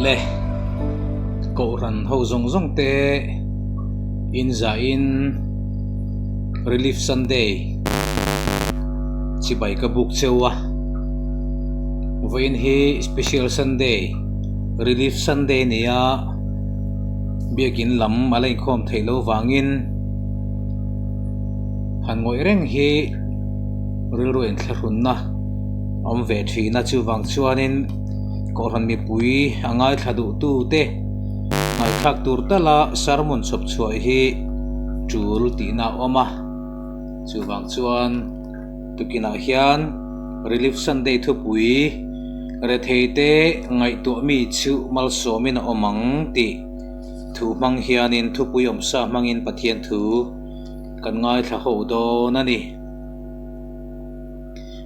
Le Kohhran ho zawng zawng te in zahin Relief Sunday chibai ka buk cheu a, vawiin hi Special Sunday Relief Sunday nia biakin lam a la inkhawm theih loh vangin han ngawih reng hi rilru inthlahrunna a awm ve thin a, chuvang chuanin Kohhran mipui a ngaithla duhtu te ngaihthlak tur tala sermon chhawp chhuah hi tul tihna a awm a, chuvang chuan tukinah hian Relief Sunday thupui retheite ngaihtuah mi chu malsawmin a awm ang tih thu hmang hianin thupui awmsa hmangin Pathian thu kan ngaithla ho dawn a ni.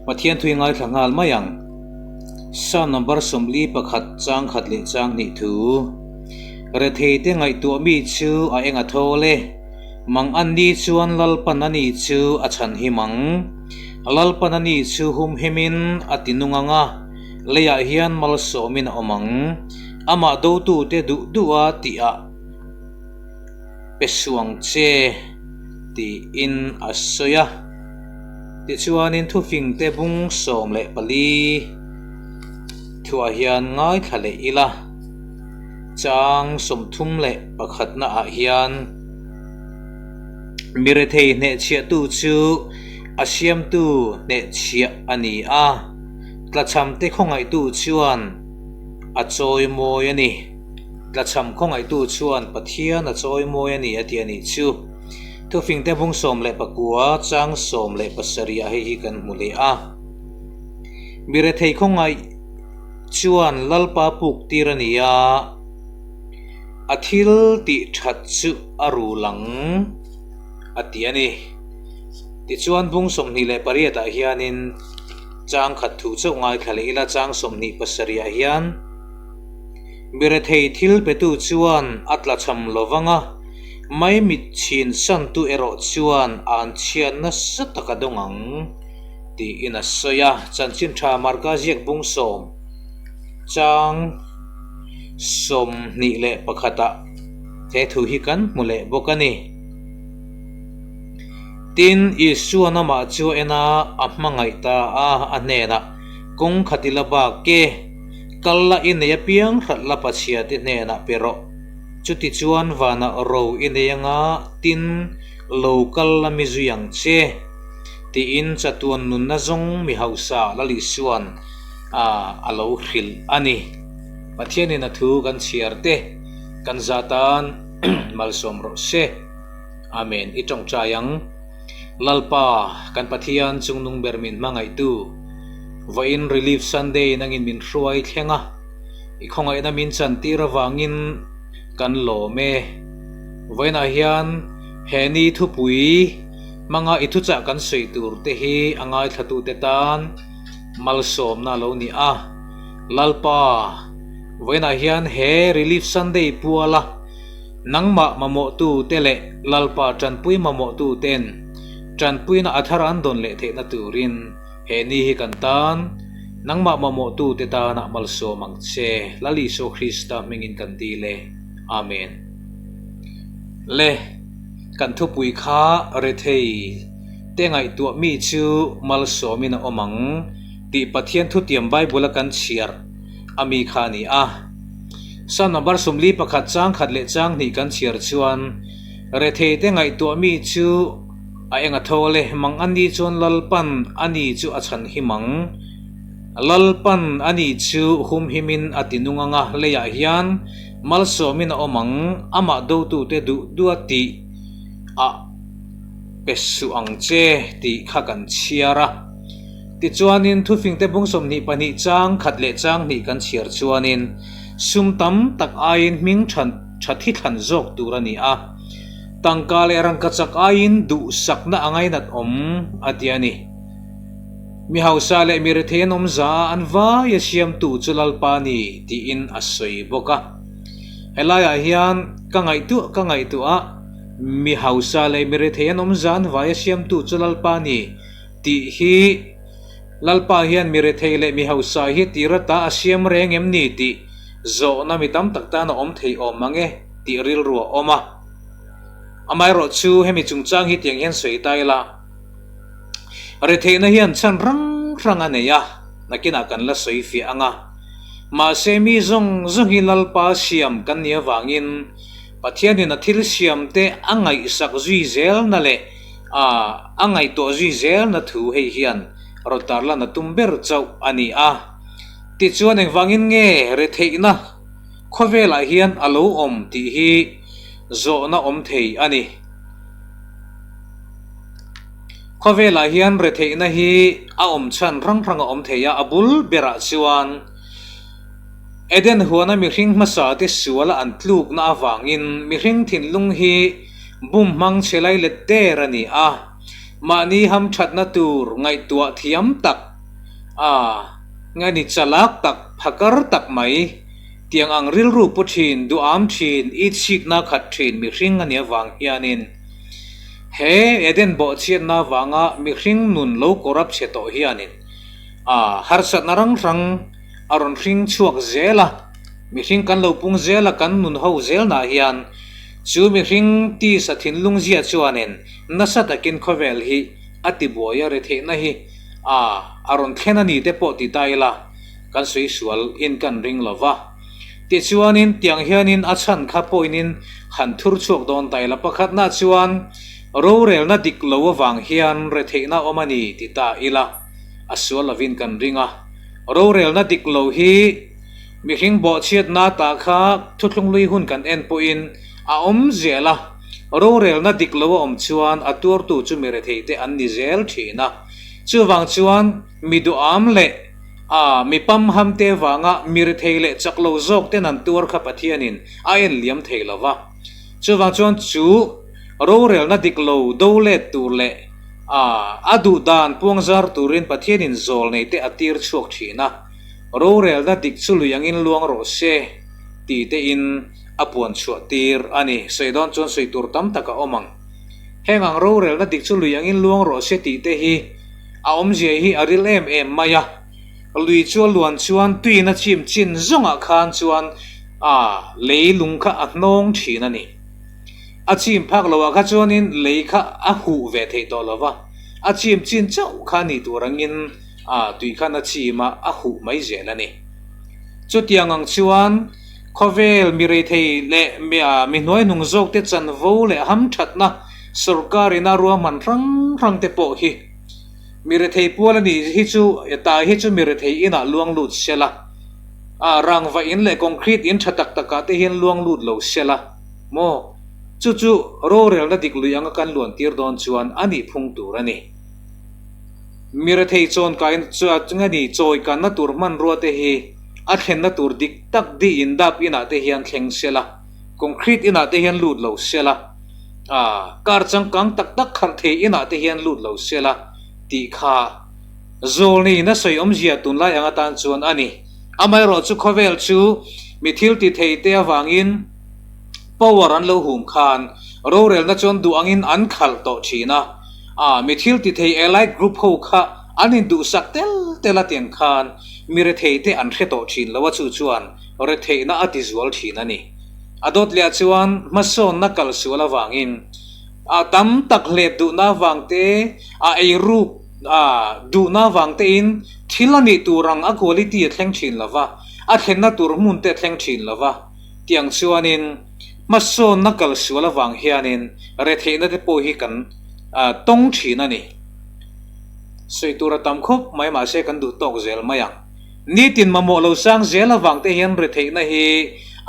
Pathian thu i ngaithla nghal mai ang. Psalm number 41 chang khat leh chang hnih thu. Retheite ngaihtuah mi chu a eng a thawl e. Mang an ni chuan Lalpan a ni chu a chhan him ang. Lalpan a ni chu humhimin a ti nung ang a, leiah hian malsawmin a awm ang. Amah dotute duh duha tihah pe suang che tiin a sawi a. Tichuanin thufingte bung 14 thuah hian ngaithla leh ila, chang 31 naah hian mi rethei hnehchhiahtu chu a siamtu hnehchhiah a ni a, tlachhamte khawngaihtu chuan a chawimawi a ni. Tlachham khawngaihtu chuan Pathian a chawimawi a ni a ti a nih chu. Thufingte bung 19 chang 17 ah hei hi kan hmu leh a. Mi rethei khawngaih chuan Lalpa puk tir a ni a, a thil tih that chu a rul ang a ti a ni. Tichuan bung 28 ah hianin chang khat thu chauh ngaithla leh ila chang 27 ah hian, Mi rethei thil petu chuan a tlachham lo vang a, maimit chhin santu erawh chuan a an chhiat nasa tak a dawng ang, tiin a sawi a. Chanchin tha Marka ziak bung sawm chang 21 ah he thu hi kan hmu leh bawk a ni. Tin, Isuan amah chu a en a, a hmangaih ta a, a hnenah, Kawng khat i la bak e. Kal la i nei apiang hrat la pachhia te hnenah pe rawh. Chuti chuan vanah ro i nei anga tin lo kal la mi zui ang che. Tiin chatuan nunna zawng mi hausa Lal Isuan a a lo hrilh a ni. Pathianin a thu kan chhiar te kan za tan malsawm rawh se. Amen. I tawngtai ang. Lalpa, kan Pathian chungnung ber min hmangaihtu, vawiin Relief Sunday nangin min hruai thleng a, i khawngaihna min chantir avangin kan lawm e. Vawiinah hian he ni thupui hmanga i thuchah kan sawi tur te hi a ngaithlatute tan malsawmna a lo ni a. Lalpa, vawiinah hian he Relief Sunday puala Nangmah mamawhtu te leh Lalpa tanpui mamawhtu ten tanpuina a thar an dawn leh theihna turin he ni hi kan tan nangmah mamawhtu te tanah malsawm ang che, Lal Isua Krista hmingin kan dil e. Amen. Le, kan thupui kha rethei te ngaihtuah mi chu malsawmin a awm ang tih Pathian thutiam Bible a kan chhiar a mi kha a ni a. Psalm number 41 chang khat leh chang hnih kan chhiar chuan, Retheite ngaihtuah mi chu a eng a thawl e, mang a ni chuan Lalpan a ni chu a chhan him ang. Lalpan a ni chu humhimin a ti nung ang a, leiah hian malsawmin a awm ang, amah dotute duh duh a tih a pe suh ang che tih kha kan chhiar a. Tichuanin thufingte bung 22 chang khat leh chang hnih kan chhiar chuanin sum tam tak aiin hming than tha thi thlan zawk tur a ni a, tangka leh rangkachak aiin duhsakna a ngainat awm a ti a ni. Mi hausa leh mi rethei an awm za a, an vai a siamtu chu Lalpa a ni tiin a sawi bawk a. Helaiah hian ka ngaihtuah ka ngaihtuah a, mi hausa leh mi rethei an awm za an vai a siamtu chu Lalpa a ni Tih hi Lalpa hian mi rethei leh mi hausa hi tir ata a siam reng em ni tih Zawhna mi tam tak tan a awm thei awm mang e tih rilru a awm a. Amaherawh chu hemi chungchang hi tiang hian sawi ta ila, retheihna hian chhan rang rang a nei a, nakinah kan la sawi fiah ang a. Mahse mi zawng zawng hi Lalpa siam kan nih avangin Pathianin a thil siamte a ngaihsak zui zelna leh a ngaihtuah zui zelna thu hei hian rawn tarlan a tum ber chauh a ni a. Tichuan engvangin nge retheihna khawvelah hian a lo awm tih hi zawhna awm thei a ni. Khawvelah hian retheihna hi a awm chhan hrang hrang a awm thei a, a bul berah chuan Eden huana mihring hmasa te suala an tlukna avangin mihring thinlung hi bum hmang chhe lai let der a ni a, mahni hamthatna tur ngaihtuah thiam tak a nge ni chalak tak phakar tak mai tiang ang rilru pu thin duham thin i chhikna khat thin mihring a nih avang hianin he Eden bawhchhiatna avanga mihring nun lo corrupt chhe tawh hianin a harsatna rang hrang a rawn hring chhuak zel a, mihring kan lo pung zel a kan nun ho zelnah hian chu mihring tisa thinlung zia chuanin nasa takin khawvel hi a tibuai a retheihna hi a a rawn thlen a ni te pawh ti ta ila kan sawi sual in kan ring lo va. Tichuanin tiang hianin a chhan kha pawhin han thur chhuak dawn ta ila pakhatna chuan rorelna dik lo avang hian retheihna awm a ni ti ta ila a sual lovin kan ring a. Rorelna dik lo hi mihring bawhchhiatna tah kha thuthlunglui hun kan en pawhin a awm zel a, rorelna dik lo a awm chuan a tuartu chu mi retheite an ni zel thin a. Chuvang chuan mi duham leh a mi pamhamte vanga mi rethei leh chak lo zawk ten an tuar kha Pathianin a en liam thei lo va. Chuvang chuan chu rorelna dik lo do let tur leh a, a duh dan puangzar turin Pathianin zawl nei te a tir chhuak thin a, rorelna dik chu lui angin luang rawh se ti tein a puan chhuah tir a ni. Sawi dawn chuan sawi tur tam tak a awm ang. Heng ang rorelna dik chu lui angin luang rawh se tih te hi a awmzia hi a ril em em mai a, lui chu a luan chuan tuiin a chim chin zawngah khan chuan a lei lung kha a hnawng thin a ni. A chim phak loh ah kha chuanin lei kha a huh ve theih tawh lo va, a chim chin chauh kha ni tur angin a tui khan a chim a, a huh mai zel a ni. Chutiang ang chuan khawvel mi reithei leh mi hnuaihnung zawk te chanvo leh hamthatna sorkar ina ruahman hrang hrang te pawh hi mi rethei pual a nih hi chu ta hi chu mi rethei inah luang lut sela, a rangva in leh concrete in tha tak takah te hian luang lut lo sela. Maw? Chu chu rorelna dik lui anga kan luan tir dawn chuan a nih phung tur a ni. Mi rethei chawn kai nge ni chawi kanna tur hmanrua te hi a thlenna tur dik tak di in dap inah te hian thleng se la, concrete inah te hian lut lo se la, ah car changkang tak tak khalh thei inah te hian lut lo se la tih kha zawlneiin a sawi awmzia tunlai ang atan chuan a ni. Amaherawh chu khawvel chu mi thil ti thei te avangin power an lo hum khan rorelna chuan duh angin an khalh tawh thin a, ah mi thil ti thei allied group ho kha an induhsak tel tel a tiang khan mi rethei te an hre tawh thin lo a chu chuan retheihna a ti zual thin a ni. A dawt leh ah chuan hmasawnna kal sual avangin ah tam tak hlep duhna avang te ah eiruk ah duhna avang tein thil a nih tur ang a quality a thleng thin lo va, a thlenna tur hmun te a thleng thin lo va. Tiang chuanin hmasawnna kal sual avang hianin retheihna te pawh hi kan tawng thin a ni. Sawi tur a tam khawp mai mahse kan duh tawk zel mai ang. Nitin mamawh lo sang zel avang te hian retheihna hi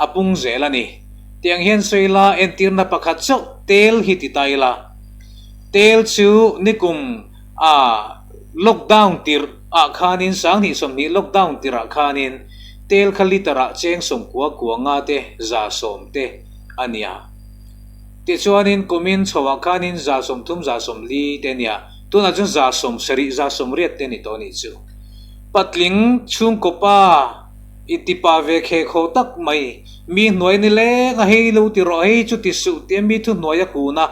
a pung zel a ni. Tiang hian sawi la entirna pakhat chauh tel hi ti ta ila. Tel chu nikum a lockdown tirh ah khanin sanghnih 20 lockdown tirh ah khanin Tel kha liter ah cheng 90 kua nga te 110 te a nia. Tichuanin kumin chho ah khanin 130 140 te a nia. Tunah chuan 70 180 te a ni tawh a nih chu. Patling chhungkaw pa i tipa ve khe kho tak mai. Mi hnuai nileng a hei lo ti rawh hei chu ti suh tia mi thu hnuai a kun a,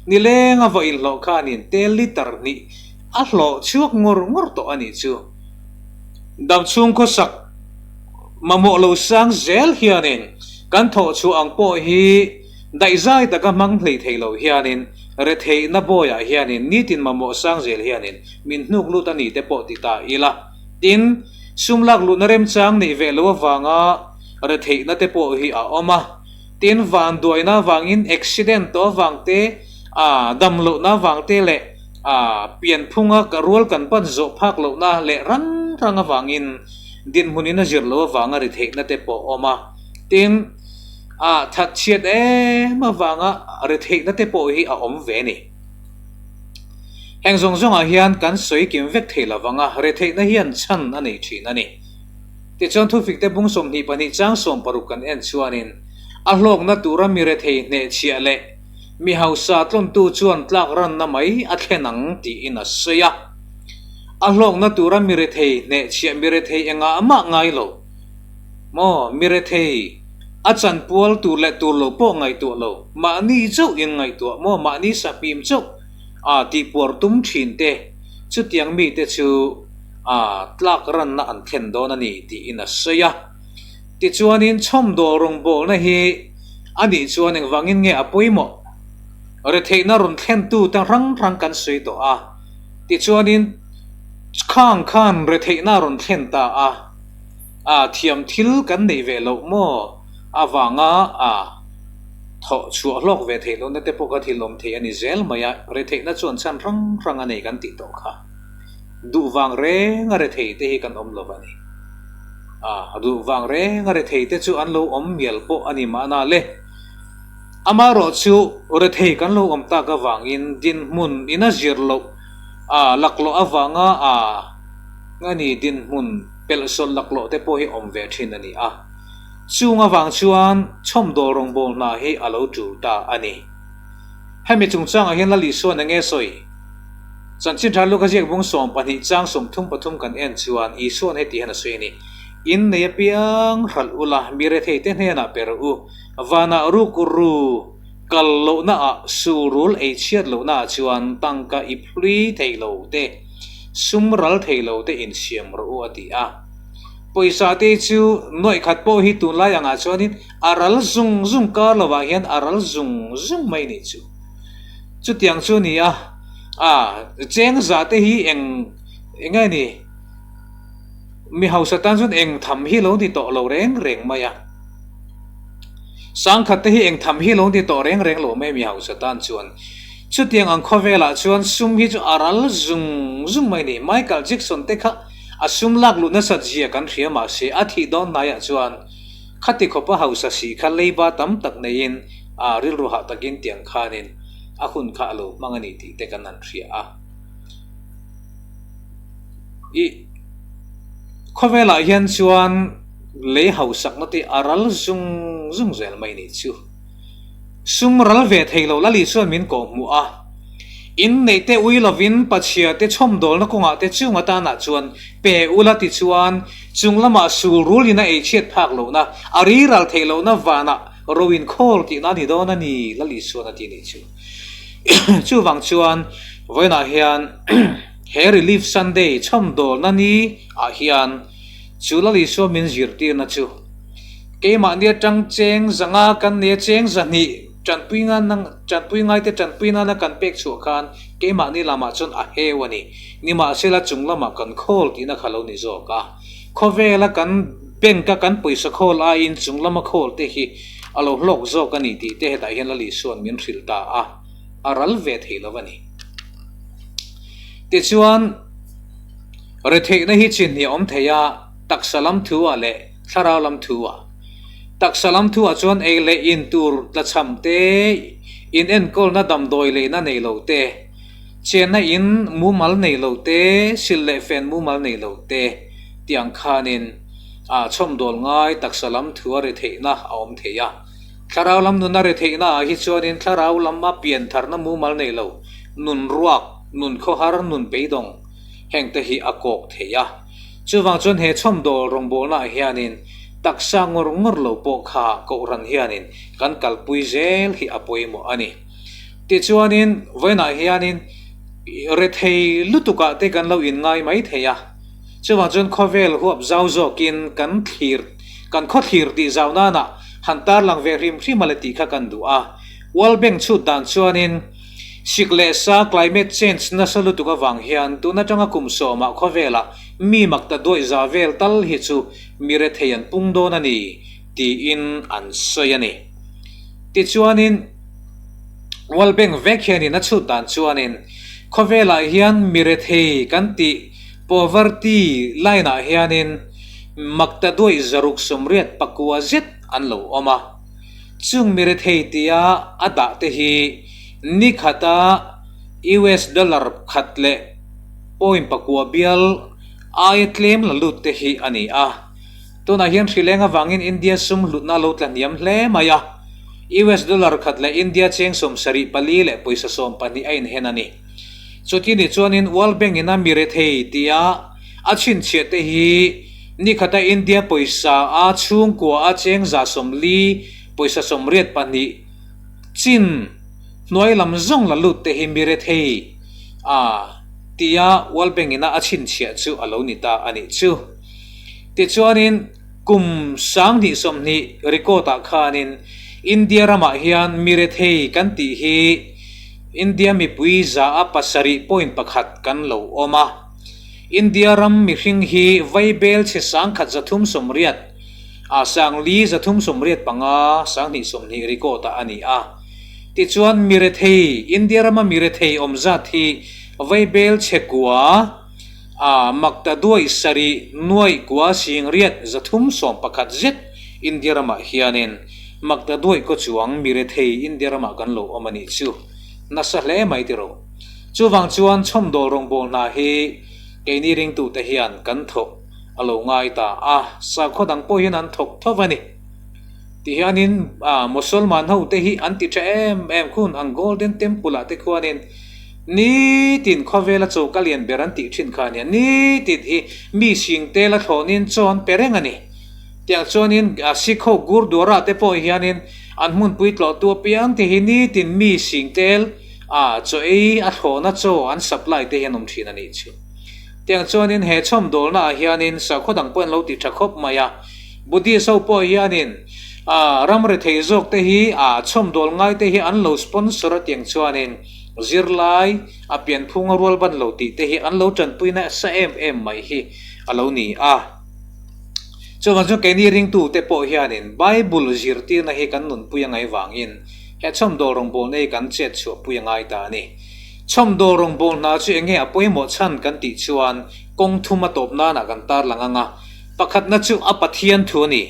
nileng a va inhlawh khanin tel liter hnih a hlawh chhuak ngawr ngawr tawh a nih chu. Damchhung khawsak. Mamawh lo sang zel hianin kan thawh chhuah ang pawh hi daihzai taka hmang hlei thei lo hianin retheihna bawiah hianin nitin mamawh sang zel hianin min hnuk lut a ni te pawh ti ta ila. Tin, sum lak luhna remchang neih ve lo avanga retheihna te pawh hi a awm a. Tin, vanduaina avangin accident tawh avang te, dam lohna avang te leh pianphunga ka rual kan pan zawh phak lohna leh rang rang avangin dinhmunin a zir loh avanga retheihna te pawh a awm a. Tin, thatchhiat em avanga retheihna te pawh hi a awm ve a ni. Heng zawng zawngah hian kan sawi kim vek thei lo vang a, retheihna hian chhan a nei thin a ni. Tichuan thufikte bung 22 chang 60 kan en chuanin a hlawkna tura mi rethei hnehchhiah leh mi hausa tlawntu chuan tlak ranna mai a thlen ang tiin a sawi a. A hlawkna tura mi rethei hnehchhiah mi rethei engah mah ngai lo maw? Mi rethei a chanpual tur leh tur lo pawh ngaihtuah lo, mahni chauh in ngaihtuah maw? Mahni sahmim chauh a tihpuar tum thin te, chutiang mite chu a tlak ranna an thlen dawn a ni tiin a sawi a. Tichuanin chhawmdawl rawngbawlna hi a nih chuan engvangin nge a pawimawh? Retheihna rawn thlentu te hrang hrang kan sawi tawh a. Tichuanin khang khan retheihna a rawn thlen ta a, a thiam thil kan neih ve loh maw avanga a thawh chhuah hlawk ve theih lohna te pawh kha thil awm thei a ni zel mai a, retheihna chuan chhan hrang hrang a nei kan tih tawh kha. Duh vang reng a rethei te hi kan awm lo a ni. A duh vang reng a rethei te chu an lo awm mial pawh a ni mahna le. Amaherawh chu rethei kan lo awm tak avangin dinhmun in a zir loh a laklawh avanga a a ni dinhmun pelhsawlh laklawh te pawh hi awm ve thin a ni a. Chung avang chuan chhawmdawl rawngbâwl hna hi a lo tul ta a ni. Hemi chungchangah hian Lal Isuan eng nge sawi? Chanchin tha Luka ziak bung 12 chang 33 kan en chuan Isuan heti hian a sawi a ni, In nei apiang hralh ula, mi retheite hnenah pe rawh u, vanah ruk ru kal lohna ah surul ei chhiat lohna ah chuan tangka i phlui thei lo te, sum ral thei lo te insiam rawh u a ti a. Pawisa te chu nuaih khat pawh hi tunlai angah chuanin a ral zung zung kar lovah hian a ral zung zung mai nih chu. Chutiang chu a ni a, a cheng zah te hi eng eng nge ni mi hausa tan chuan eng tham hi lo ni tawh lo reng reng mai a. Sangkhat te hi eng tham hi lo ni tawh reng reng lo mai mi hausa tan chuan. Chutiang ang khawvelah chuan sum hi chu a ral zung zung mai a ni. Michael Jackson te kha a sum lak luh nasat zia kan hria mahse a thih dawn hnaiah chuan khati khawpa hausa si kha leiba tam tak neiin a rilru hah takin tiang khanin a hun kha a lo hmang a ni tih te kan han hria a. I khawvelah hian chuan lei hausakna te a ral zung zung zel mai nih chu. Sum ral ve thei lo Lali chuan min kawh hmuh a. Inneih te ui lovin pachhia te chhawmdawlna kawngah te chung atanah chuan pe ula tichuan chung lamah sul rulin a eichhiat phak lohna, a riral theih lohna vanah ro inkhawl tihna a ni dawn a ni Lali chuan a ti nih chu. Chuvang chuan vawiinah hian he Relief Sunday chhawmdawlna ni ah hian chu Lali chuan min zirtirna chu keimahni atang cheng zanga kan nei a, cheng zahnih tanpui ngan tanpui ngaite tanpui nana kan pek chhuah khan keimahni lamah chuan a heu a ni. Nimahsela chung lamah kan khawl tihna kha lo ni zawk a. Khawvela kan bank a kan pawisa khawl aiin chung lama khawl te hi a lo hlawk zawk a ni tih te hetah hian Lali Suan min hrilh ta a, a ral ve thei lo a ni. Tichuan, retheihna hi chinhnih a awm thei a, taksa lam thu ah leh thlarau lam thu ah. Taksa lam thu ah chuan ei leh in tur tlachham te, in enkawlna damdawi leina nei lo te, chenna in mumal nei lo te, sil leh fen mumal nei lo te tih ang khanin ah chhawmdawl ngai taksa lam thu a ri theihna a awm thei a. Thlarau lam nun a ri theihna ah hi chuanin thlarau lama piantharna mumal nei lo, nun ruak, nun khawhar, nun beidawng heng te hi a kawk thei a. Chuvang chuan he chhawmdawl rawngbawlna ah hianin taksa ngawr ngawr lo pawh kha Kohhran hianin kan kalpui zel hi a pawimawh a ni. Tichuanin vawiinah hianin rethei lutukah te kan lo inngai mai thei a, chuvang chuan khawvel huap zau zawkin kan thlir. Kan khawthlir tih zau nana han tarlang ve hrim hrim a le tih kha kan duh a. World Bank chhut dan chuanin sik leh sa climate change nasa lutuk avang hian tun atanga kum sawmah khawvelah mi mak ta duaih za vel tal hi chu mi rethei an pung dawn a ni tiin an sawi a ni. Tichuanin World Bank vek hianin a chhut dan chuanin khawvelah hian mi rethei kan tih poverty line ah hianin mak ta duaih 689 zet an lo awm a. Chung mi rethei tia a dah te hi ni khata US dollar khat leh point pakua bial aia tlem la lut te hi a ni a. Tunah hian hrileng avangin India sum hlutna a lo tla hniam hle mai a, US dollar khat leh India cheng 74 leh pawisa 12 a inhen a ni. Chuti nih chuanin World Bank in a mi rethei tia a chhinchhiah te hi ni khata India pawisa a chhungkua a cheng 40 pawisa 82 chin hnuai lam zawng la lut te hi mi rethei a tia World Bank in a a chhinchhiah chu a lo ni ta a nih chu. Tichuanin kum 2020 record ah khanin India ramah hian mi rethei kan tih hi India mipui 7.1% kan lo awm a. India ram mihring hi vaibel chhe 1380 a 5385 2020 record ah a ni a. Tichuan mi rethei India rama mi rethei awm zat hi vaibel chhe kua A makta duaih sarih nuaih kua singriat 311 zet India ramah hianin makta duaih kaw chuang mi rethei India ramah kan lo awm a nih chu nasa hle mai tiro. Chuvang chuan chhawmdawl rawngbâwl hna hi keini ringtute hian kan thawk a lo ngai ta a, sakhaw dang pawh hian an thawk tho a ni. Tihianin Mosolman hote hi an ti tha em em khun ang Golden Temple ah te khuanin Nitin khawvela choka lian ber an tih thin kha a nia. Nitin hi mi sing te la thlawnin chaw an pe reng a ni. Tiang chuanin Sikh ho Gurdwara te pawh hianin an hmunpui tlawhtu apiang te hi nitin mi sing tel a chaw ei a thlawhna chaw an supply te hi an awm thin a nih chu. Tiang chuanin he chhawmdawlna ah hianin sakhaw dang pawh an lo ti tha khawp mai a. Buddhist ho pawh hianin ram rethei zawk te hi chhawmdawl ngai te hi an lo sponsor a tiang chuanin Zirlai a pianphung a rual ban lo tih te hi an lo tanpui nasa em em mai hi a lo ni a. Chuvang chuan keini ringtute pawh hianin Bible zirtirna hi kan nunpui a ngai vangin he chhawmdawl rawngbawlna hi kan chet chhuahpui a ngai ta a ni. Chhawmdawl rawngbawlna chu enge a pawimawh chhan kan tih chuan kawng thum a tawp nanah kan tarlang ang a, pakhatna chu a Pathian thu a ni.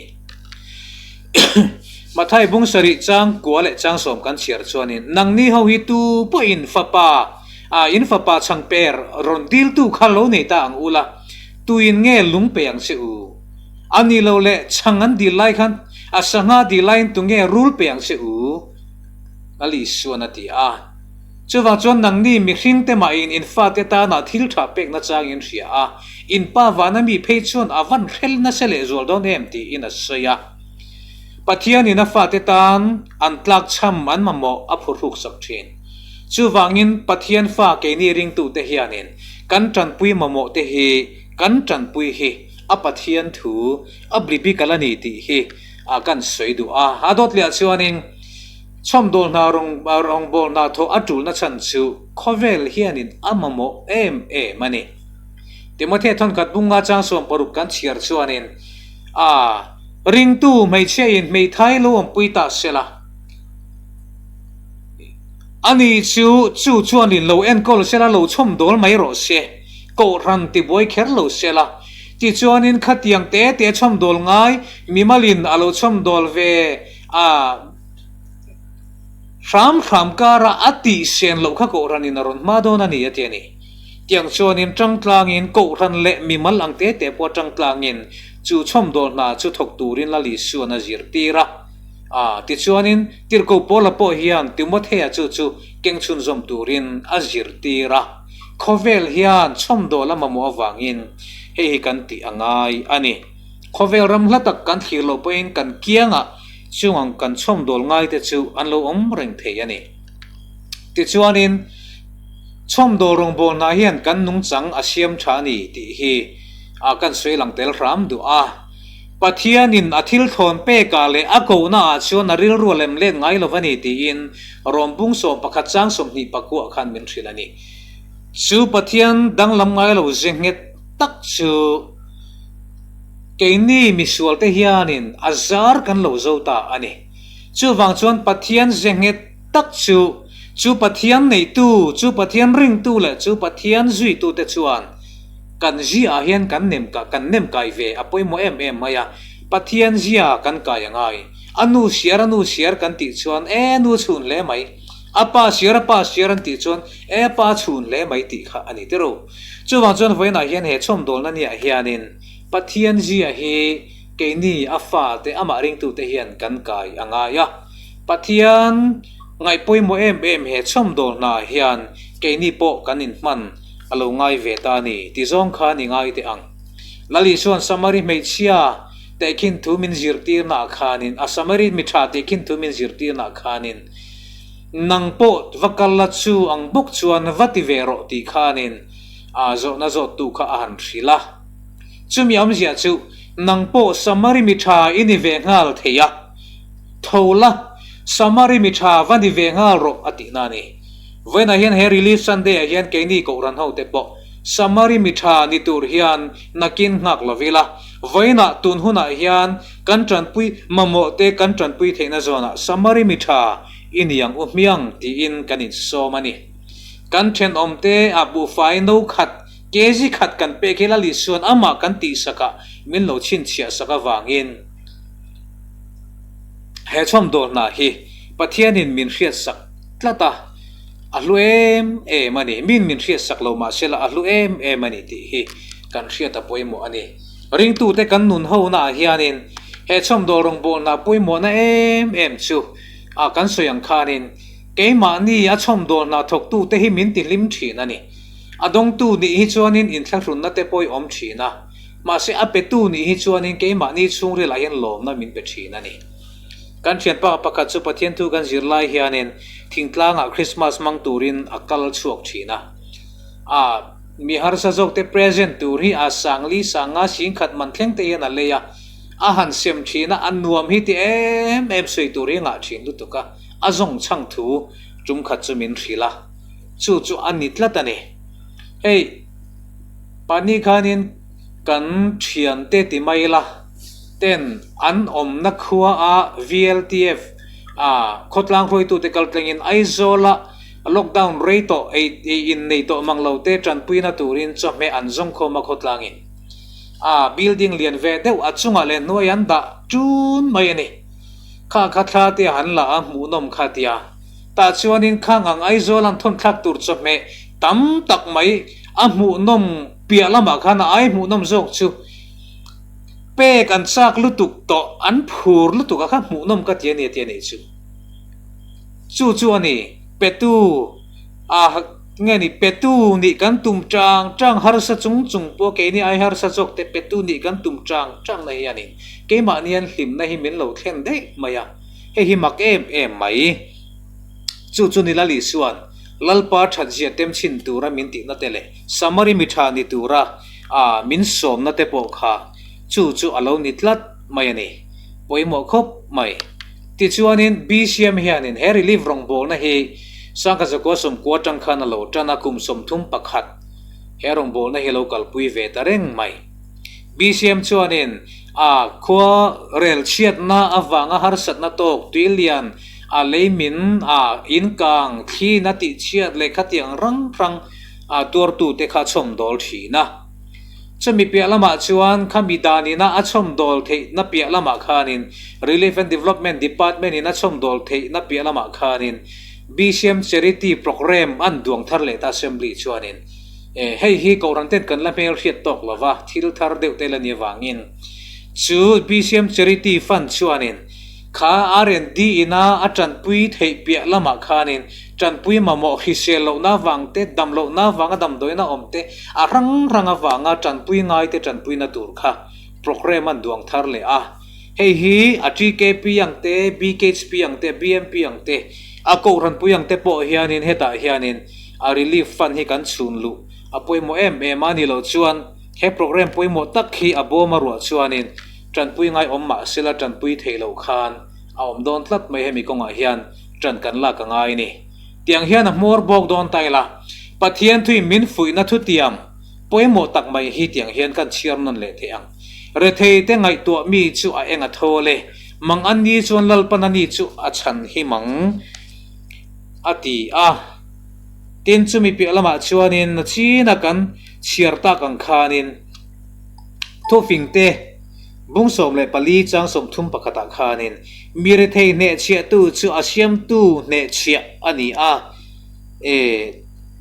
Mathai bung sarih chang kua leh chang sawm kan chhiar chuanin nangni ho hi tu pawhin fapa ah in fapa chhang per rawn diltu kha lo nei ta ang ula tuin nge lung pe ang che u? A ni lo leh chhang an dil lai khan a sangha dil laiin tu nge rul pe ang che u? Lal Isuan a ti a. Chuvang chuan nangni mihring te mahin in fate tana thil tha pekna chang in hria a, in pa vana mi phei chuan a van hrel nasa leh zual dawn em tiin a sawi a. Pathianin a fate tan an tlakchham an mamawh a phurhruk sak thin. Chuvangin Pathian fa keini ringtute hianin kan tanpui mamawh te hi kan tanpui hi a Pathian thu a blibical a ni tih hi a kan sawi duh a. A dawt leh ah chuanin Chhawmdawl hna rawngbâwl hna thawh a ṭulna chhan chu khawvêl hianin a mamawh êm êm a ni. Timothea thawnkhat bunga chang 60 kan chhiar chuanin, A ringtu hmeichhiain hmeithai lo awmpui ta se la, ani chu chu chuanin lo enkawl se la, lo chhawmdawl mai rawh se, kohhran tibuai kher lo se la. Tichuanin khatiang te te chhawmdawl ngai mimalin a lo chhawmdawl ve a. Hram hram kara a tih sen loh kha Kohhranin a rawn hma dawn a ni a ti a ni. Tiang chuanin tangtlangin Kohhran leh mimal ang te te pawh tangtlangin chu chhawmdawl hna chu thawk turin Lal Isuan a zirtir a. A Tichuanin Tirhkoh Paula pawh hian Timothea chu chu keng chhunzawm turin a zirtir a. Khawvel hian chhawmdawl a mamawh avangin hei hi kan tih a ngai a ni. Khawvel ram hla tak kan thlir loh pawhin kan kiangah Chung ang kan chhawmdawl ngaite chu an lo awm reng thei a ni. Tichuanin, chhawmdawl rawngbawlna hian kan nungchang a siam tha a ni tih hi a kan sawi lang tel hram duh a. Pathianin a thil thlawn pekah leh a kohnaah chuan a rilru a lem let ngai lo a ni tiin Rom bung 11 chang 20 pakuah khan min hrilh a ni. Chu Pathian danglam ngai lo ze nghet tak chu keini misualte hianin a zar kan lo zo ta a ni. Chuvang chuan Pathian ze nghet tak chu chu Pathian neitu, chu Pathian ringtu leh chu Pathian zuitute chuan kan ziaah hian kan nem kan nem kai ve a pawimawh em em mai a, Pathian zia kan kai a ngai. A nu siar a nu siar kan tih chuan e nu chhun hle mai, a pa siar a pa siar an tih chuan e pa chhun hle mai tih kha a ni tiro. Chuvang chuan vawiinah hian he chhawmdawlna niah hianin Pathian zia hi keini a fate amah ringtute hian kan kai a ngai a. Pathian ngaih pawimawh em em he chhawmdawl hna hian keini pawh kan inhman a lo ngai ve ta a ni ti zawng khan i ngai teh ang. Lali chuan Samari hmeichhia tehkhin thu min zirtirnaah khanin, a Samari mi tha tehkhin thu min zirtirnaah khanin, Nang pawh va kal la chu ang bawk chuan va ti ve rawh tih khanin a zawhna zawttu kha a han hrilh a. Chumi awmzia chu nang pawh Samari mi tha i ni ve nghal thei a, tho la, Samari mi tha va ni ve nghal rawh a tihna a ni. Vawiinah hian he Relief Sunday ah hian keini Kohhran ho te pawh Samari mi tha ni tur hian nakin nghak lo ila, vawiinah tun hunah hian kan tanpui mamawh te kan tanpui theihna zawnah Samari mi tha i ni ang u hmiang tiin kan insawm a ni. Kan thenawm te ah buhfai no khat kg khat kan pek hi Lalisuan amah kan tihsakah min lo chhinchhiah sak avangin he chhawmdawl hna hi Pathianin min hriatsak tlat a, a hlu em em a ni. Min min hriatsak lo mahse la a hlu em em a ni tih hi kan hriat a pawimawh a ni. Ringtute kan nun honaah hianin he chhawmdawl rawngbawlna pawimawhna em em chu a kan sawi ang khanin keimahni a chhawmdawl hna thawktute hi min tihlim thin a ni. A dawngtu nih hi chuanin inthlahrunna te pawh i awm thin a, mahse a petu nih hi chuanin keimahni chhungrilah hian lawmna min pe thin a ni. Kan thianpa pakhat chu Pathian thu kan zir lai hianin thingtlangah Christmas hmang turin a kal chhuak thin a. A mi harsa zawkte present tur hi a sangli sanga singkhat man thleng te hian a lei a, a han sem thin a, a nuam hi ti em em sawi tur hi a ngah thin lutuk a, a zawng chhang thu tum khat chu min hrilh a, chu chu a ni tlat a ni. Hei, pahnih khanin kan thiante ti mai la. Ten an awmna khua a VLTF a khawtlang hruaitute kal tlengin Aizawla lockdown rei tawh ei ei in nei tawh mang lo te tanpuina turin chawhmeh an zawng khawm a khawtlangin a building lian ve deuh a chungah leh hnuai an dah tun mai a ni. Kha kha thla te han la a hmuhnawm kha tia tah chuanin khang ang Aizawl an thawn thlak tur chawhmeh tam tak mai a hmuhnawm piah lamah khan a ai hmuhnawm zawk chu Pek an chak lutuk tawh, an phur lutuk a kha hmuhnawm ka ti a ni a ti a nih chu. Chu chu a ni, petu a nge ni petu nih kan tum chang chang harsa chung chung pawh keini ai harsa zawk te petu nih kan tum chang chang na hi a ni. Keimahni an hlimna hi min lo thlen daih mai a, hei hi mak em em mai. Chu chu ni Lalisuan Lalpa thatzia tem chhin tura min tihna te leh Samari mi tha ni tura A min sawmna te pawh kha chu chu a lo ni tlat mai a ni. Pawimawh khawp mai. Tichuanin BCM hianin he relief rawngbawlna hi Sangha Zakua Sawmkua atang khan a lo tan a, kum 31 he rawngbawlna hi a lo kalpui ve ta reng mai. BCM chuanin a khua rel chhiatna avanga harsatna tawk tuilian a leimin a inkang thlina tihchhiat leh khatiang rang hrang a tuartute kha chhawmdawl thin a. Chumi piah lamah chuan khami danina a chhawmdawl theihna piah lamah khanin Relief and Development Department in a chhawmdawl theihna piah lamah khanin BCM Charity Programme an duang thar leh ta Assembly chuanin hei hi Kohhran ten kan la hmel hriat tawk lova thil thar deuh te la ni avangin chu BCM Charity Fund chuanin Kha R&D ina a tanpui theih piah lamah khanin tanpui mamawh hrisel lohna avang te, dam lohna avanga damdawiina awm te, a hrang hrang avanga tanpui ngai te tanpuina tur kha programme an duang thar leh a. Hei hi a TKP ang te, BKHP ang te, BMP ang te, a Kohhranpui ang te pawh hianin hetah hianin a relief fund hi kan chhun luh a pawimawh em em a ni loh chuan he programme pawimawh tak hi a bawm a ruah chuanin. Ṭanpui ngai awm mah sela ṭanpui theih loh khan a awm dawn tlat mai hemi kawngah hian ṭan kan lak a ngai a ni. Tiang hian a hmawr bawk dawn ta ila, Pathian thuin min fuihna thutiam pawimawh tak mai hi tiang hian kan chhiar nawn leh theih ang. Rethei te ngaihtuah mi chu a eng a thawl e, mang an ni chuan Lalpan a ni chu a chhan hi mang a ti a. Tin chumi piah lamah chuanin na china kan chhiar tak ang khanin thufing te bung 14 chang 31 ah khanin mi rethei hnehchhiahtu chu a siamtu hnehchhiah a ni a, e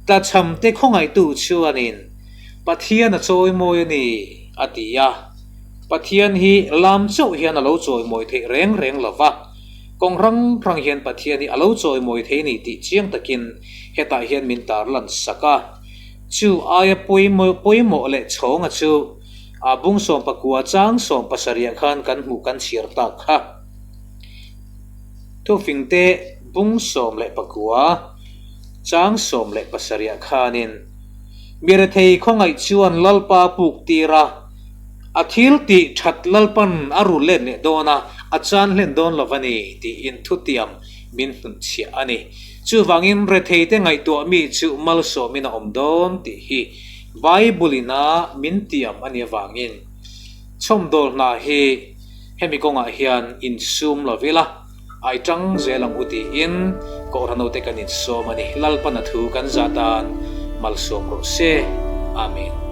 tlachham te khawngaihtu chuanin Pathian a chawimawi a ni a ti a. Pathian hi lam chauh hian a lo chawimawi theih reng reng lo va, kawng hrang hrang hian Pathian hi a lo chawimawi thei a ni tih chiang takin hetah hian min tarlan sak a. Chu aia pawimawh leh chhawnga chu a bung 19 chang 70 khan kan hmuh kan chhiar tak kha. Thufingte bung 19 chang 17 khanin mi rethei khawngaih chuan Lalpa puk tir a, a thil tih that Lalpan a rul let leh dawn a, a chan hlen dawn lo a ni tiin thutiam min hnutchhiah a ni. Chuvangin retheite ngaihtuah mi chu malsawmin a awm dawn tih hi Bible-in a min tiam a nih avangin chhawmdawl hna hi hemi kawngah hian insum lo ila ai tang zel ang u tiin Kohhran hote kan insawm a ni. Lalpana thu kan zah tan malsawm rawh se. Amen.